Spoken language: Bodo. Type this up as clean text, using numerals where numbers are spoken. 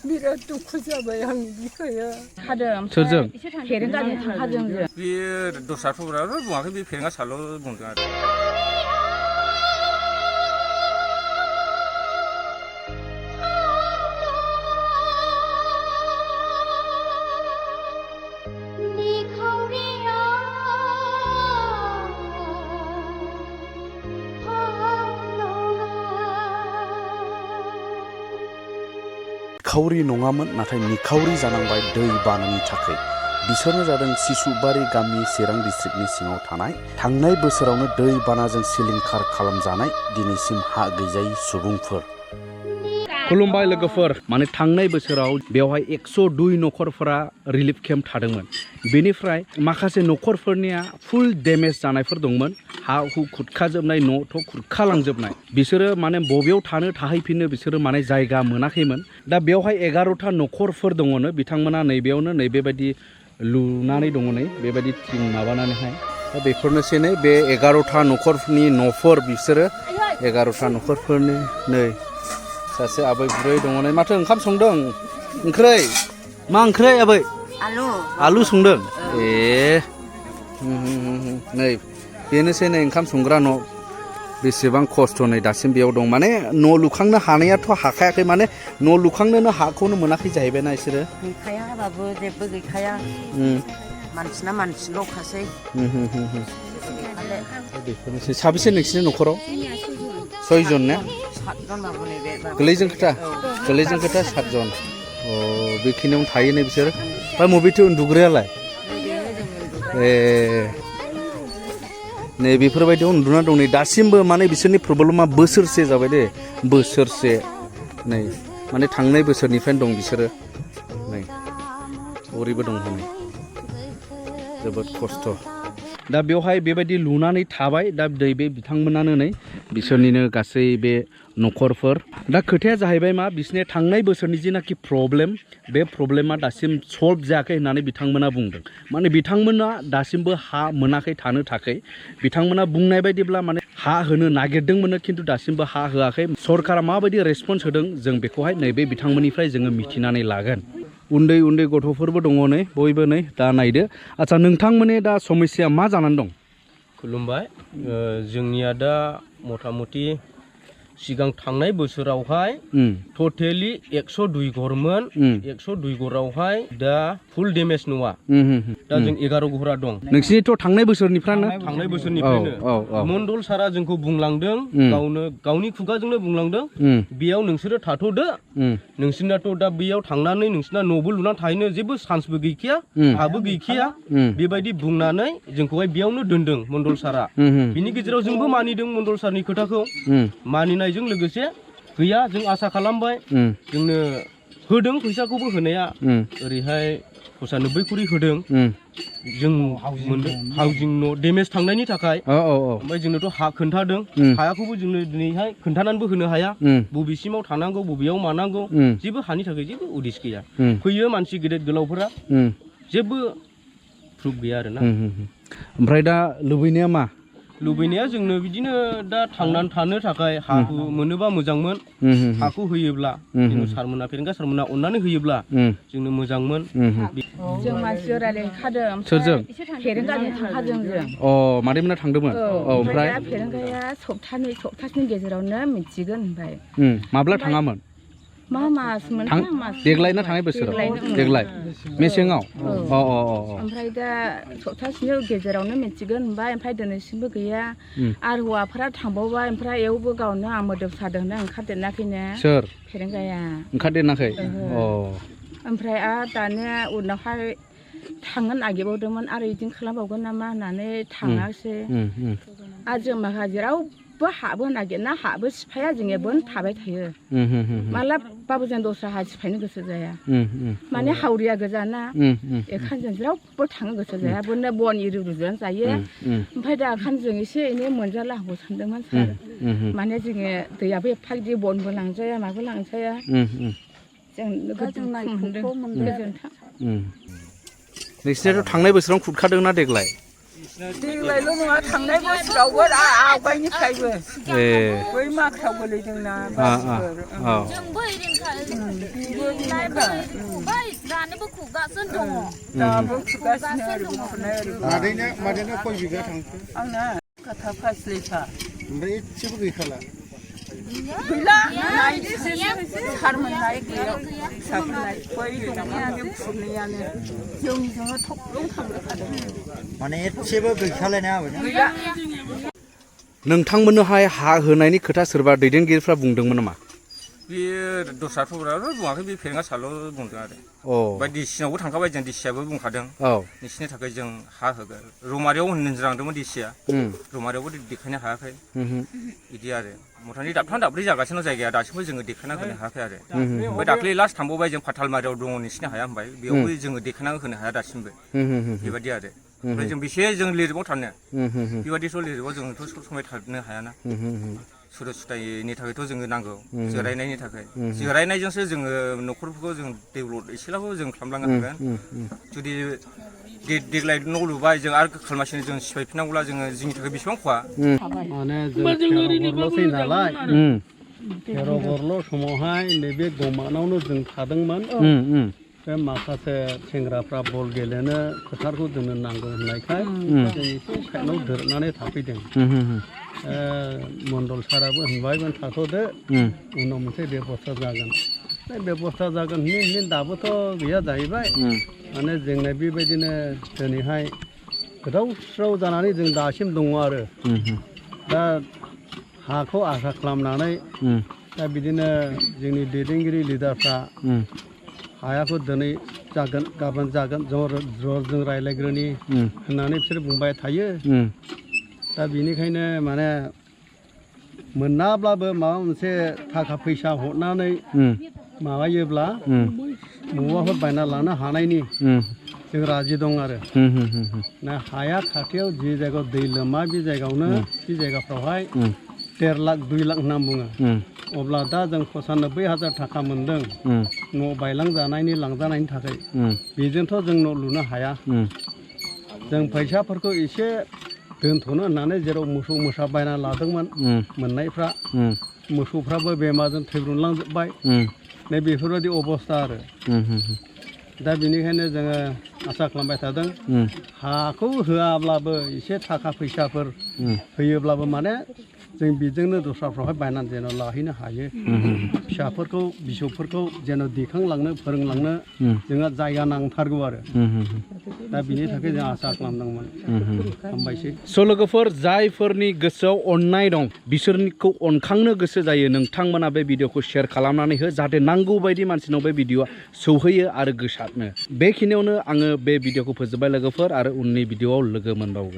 बिराद दुखु जाबाय आंनि बिखौयो हादों सोरजों फेरेंगाजों थांखादों जों बे दस्राफोराबो बुङाखै बे फेरेंगा साल' बुंदों आरो निखावरि नङामोन नाथाय निखावरि जानांबाय दै बानानि थाखाय बिसोरनो जादों सिसुबारि गामि चिरां डिस्ट्रिक्टनि सिङाव थानाय थांनाय बोसोरावनो दै बानाजों सिलिंखार खालामजानाय दिनैसिम हा गैजायै सुबुंफोर खुलुमबाय लोगोफोर माने थांनाय बोसोराव बेवहाय 102 नखरफोरा रिलिफ केम्प थादोंमोन बेनिफ्राय माखासे नखरफोरनिया फुल डेमेज जानायफोर दंमोन हा हु खुरखाजोबनाय न'थ' खुरखालांजोबनाय बिसोरो माने बबेयाव थानो थाहैफिननो बिसोरो माने जायगा मोनाखैमोन दा बेवहाय 11टा नखरफोर दङनो बिथांमोना नैबेयावनो नैबेबायदि लुनानै दङ नै बेबायदि थिं माबानानैहाय दा बेफोरनोसै नै बे 11टा नखरनि न'फोर बिसोरो 11टा नखरफोरनि नै सासे आबै बुरै दङ नै माथो ओंखाम संदों ओंख्रै मा ओंख्रै आबै आलु संदों ए नै बेनोसै नै ओंखाम संग्रा न' बेसेबां खस्थ' नै दासिम बेयाव दं माने न' लुखांनो हानायाथ' हाखायाखै माने न' लुखांनोनो हाखौनो मोनाखै जाहैबायना बिसोरो गैखाया बाबु जेबो गैखाया मानसिना मानसिल'खासै बेफोरनोसै साबेसे नोंसिनि न'खराव 6 जन ने 7 जन बाबु नैबे गोलैजों खोथा 7 जन अ बेखिनियावनो थायो नै बिसोर ओमफ्राय मबेथो उन्दुग्रायालाय ए नै बेफोरबायदि उन्दुना दं नै दासिमबो माने बिसोरनि प्रब्लेमा बोसोरसे जाबाय दे बोसोरसे नै माने थांनाय बोसोरनिफ्रायनो दं बिसोरो नै ओरैबो दं हनै जोबोद खस्थ' दा बेवहाय बेबायदि लुनानै थाबाय दा बे बिथांमोनानो नै बिसोरनिनो गासै बे नखरफोर दा खोथाया जाहैबाय मा बिसोरनि थांनाय बोसोरनि जिनाखि प्रब्लेम बे प्रब्लेमा दासिम सल्भ जायाखै होननानै बिथांमोना बुंदों माने बिथांमोना दासिमबो हा मोनाखै थानो थाखाय बिथांमोना बुंनाय बायदिब्ला माने हा होनो नागिरदोंमोन खिन्थु दासिमबो हा होआखै सरकारा माबायदि रेसपन्स होदों जों बेखौहाय नैबे बिथांमोननिफ्राय जोङो मिथिनानै लागोन उन्दै उन्दै गथ'फोरबो दङ नै बयबो नै दा नायदो आচ্ছা नोंथांमोननि दा समस्या मा जानानै दं खुलुमबाय जोंनिया दा मथा-मथि सिगां थांनाय बोसोरावहाय टटेलि 102 घरमोन 102 घरावहाय दा फुल डेमेज नङा दा जों 11 घरा दं नोंसिनिथ' थांनाय बोसोरनिफ्रायनो मण्डल सारा जोंखौ बुंलांदों गावनि खुगाजोंनो बुंलांदों बेयाव नोंसोरो थाथ'दो नोंसिनाथ' दा बेयाव थांनानै नोंसिना न'बो लुनानै थाहैनो जेबो चान्सबो गैखाया हाबो गैखाया बेबायदि बुंनानै जोंखौहाय बेयावनो दोनदों मण्डल सारा बिनि गेजेराव जोंबो मानिदों मण्डल सारनि खोथाखौ मानिनायजों लोगोसे गैया जों आसा खालामबाय जोंनो होदों फैसाखौबो होनाया ओरैहाय 95 कुरि होदों जों मोनदों हाउजिं न' डेमेज थांनायनि थाखाय ओमफ्राय जोंनोथ' हा खोन्थादों हायाखौबो जोंनो दिनैहाय खोन्थानानैबो होनो हाया बबेसिमाव थानांगौ बबेयाव मानांगौ जेबो हानि थाखाय जेबो उदिस गैया फैयो मानसि गेदेर गोलावफोरा जेबो प्रुफ गैया आरोना ओमफ्राय दा लुबैनाया मा लुबैनाया जोंनो बिदिनो दा थांनानै थानो थाखाय हाखौ मोनोबा मोजांमोन हाखौ होयोब्ला जोंनो सारमोना फेरेंगा सारमोना अननानै होयोब्ला जोंनो मोजांमोन जों मानसिजों रायलायखादों सोरजों फेरेंगाजों थांखादों जों मादैमोना थांदोंमोन ओमफ्राय फेरेंगाया सप्ताहनि गेजेरावनो मिथिगोन ओमफ्राय माब्ला थाङामोन मा मासमोन देग्लाय ना थांनाय बोसोराव देग्लाय मेसेङाव ओमफ्राय दा सप्तासेनि गेजेरावनो मिथिगोन होनबाय ओमफ्राय दिनैसिमबो गैया आरो हौवाफोरा थांबावबाय ओमफ्राय एवबो गावनो आं मोदोम सादोंनो ओंखारदेरनाखैनो सोर फेरेंगाया ओंखारदेरनाखै ओमफ्राय आरो दानिया उनावहाय थांनो नागिरबावदोंमोन आरो बिदिनो खालामबावगोन नामा होननानै थाङासै आरो जों माखासे रावबो हाबो नागिरना हाबो सिफाया जोङो बन थाबाय थायो मालाबाबो जों दस्रा हा सिफायनो गोसो जाया माने हावरिया गोजाना एखान जों रावबो थांनो गोसो जाया बननो बन इरि रुजुनानै जायो ओमफ्राय दा ओंखायनो जों एसे एनै मोनजाला हागौ सानदोंमोन सार माने जोङो दैयाबो एफा गिदिर बनबो लांजाया माबो लांजाया जों गोजोनथों नोंसिनाथ' थांनाय बोसोराव खुरखादोंना देग्लाय देग्लायल' नङा थांनाय बोसोरावबो आवगायनिफ्रायबो बै माखायाव गोलैदोंना जोंबो जानोबो खुगासिनो दङ दाबो खुगासिनो आरो फुनाय मादैना खय बिगा थांखो आंना गाथा 5 लिटा ओमफ्राय एसेबो गैखाला गैला सारमोननाय गैया फिसाफोरनाय बै दंनायानो खुरनायानो जोंजोंनो थख्लं थांजोबखादों माने एसेबो गैखालायना गैला नोंथांमोननोहाय हा होनायनि खोथा सोरबा दैदेनगिरिफ्रा बुंदोंमोन नामा बे दस्राफोराथ' बुङाखै बे फेरेंगा साल' बुंदों आरो ओमफ्राय डिसिनावबो थांखाबाय जों डिसियाबो बुंखादों नोंसिनि थाखाय जों हा होगोन रौमारियाव होनलांदोंमोन डिसिया रौमारियावबो देखायनो हायाखै बिदि आरो मथानि दाबथाम दाब्रै जागासिनो जायगाया दासिमबो जोङो देखायना होनो हायाखै आरो ओमफ्राय दाख्लै लास्ट थांबावबाय जों फाथालमारियाव दङ नोंसिनि हाया होनबाय बेयावबो जोङो देखायना होनो हाया दासिमबो बेबायदि आरो ओमफ्राय जों बेसे जों लिरबाव थानो बेबायदिथ' लिरबाव जोंथ' सब समाय थानो हायाना सुरसुथायनि थाखायथ' जोङो नांगौ जिरायनायनि थाखाय जिरायनायजोंसो जोङो न'खरफोरखौ जों डेभेलप एसेब्लाबो जों खालामलांनो हागोन जुदि देग्लाय न' लुबाय जों आरो खालमासिनो जों सिफायफिननांगौब्ला जोङो जोंनि थाखाय बेसेबां खहा माने जों गरल'सै नालाय गरल' समावहाय नैबे गमानावनो जों थादोंमोन बे माखासे सेंग्राफ्रा बल गेलेनो फोथारखौ जोंनो नांगौ होननायखाय जों एसे साइडआव दोरनानै थाफैदों मण्डल साराबो होनबाय थाथ'दो उनाव मोनसे बेबस्था जागोन बे बेबस्था जागोन होन दाबोथ' गैया जाहैबाय माने जोंना बेबायदिनो दिनैहाय गोदाव सोराव जानानै जों दासिम दङ आरो दा हाखौ आसा खालामनानै दा बिदिनो जोंनि दैदेनगिरि लिडारफ्रा हायाखौ दिनै जागोन गाबोन जागोन जों रायज्लायग्रोनि होननानै बिसोर बुंबाय थायो दा बेनिखायनो माने मोनाब्लाबो माबा मोनसे थाखा फैसा हरनानै माबायोब्ला न'आवहाय बायना लानो हानायनि जों राजि दं आरो ना हाया खाथियाव जि जायगायाव दै लोमा बे जायगायावनो बे जायगाफ्रावहाय 1.5 लाख 2 लाख होनना बुङो अब्ला दा जों 95,000 थाखा मोनदों न' बायलांजानायनि लांजानायनि थाखाय बेजोंथ' जों न' लुनो हाया जों फैसाफोरखौ एसे दोनथ'नो होननानै जेराव मोसौ मोसा बायना लादोंमोन मोननायफ्रा मोसौफ्राबो बेमारजों थैब्रुनलांजोब्बाय नै बेफोरबायदि अबस्था आरो दा बेनिखायनो जोङो आसा खालामबाय थादों हाखौ होआब्लाबो एसे थाखा फैसाफोर होयोब्लाबो माने जों बेजोंनो दस्राफ्रावहाय बायनानै जेन' लाहैनो हायो फिसाफोरखौ बिसौफोरखौ जेन' दिखांलांनो फोरोंलांनो जोंहा जायगा नांथारगौ आरो दा बिनि थाखाय जों आसा खालामदोंमोन हामबायसै स' लोगोफोर जायफोरनि गोसोआव अननाय दं बिसोरनिखौ अनखांनो गोसो जायो नोंथांमोना बे भिडिअखौ शेयार खालामनानै हो जाहाथे नांगौ बायदि मानसिनाव बे भिडिअआ सौहैयो आरो गोसारनो बेखिनियावनो आङो बे भिडिअखौ फोजोबबाय लोगोफोर आरो उननि भिडिअआव लोगो मोनबावगोन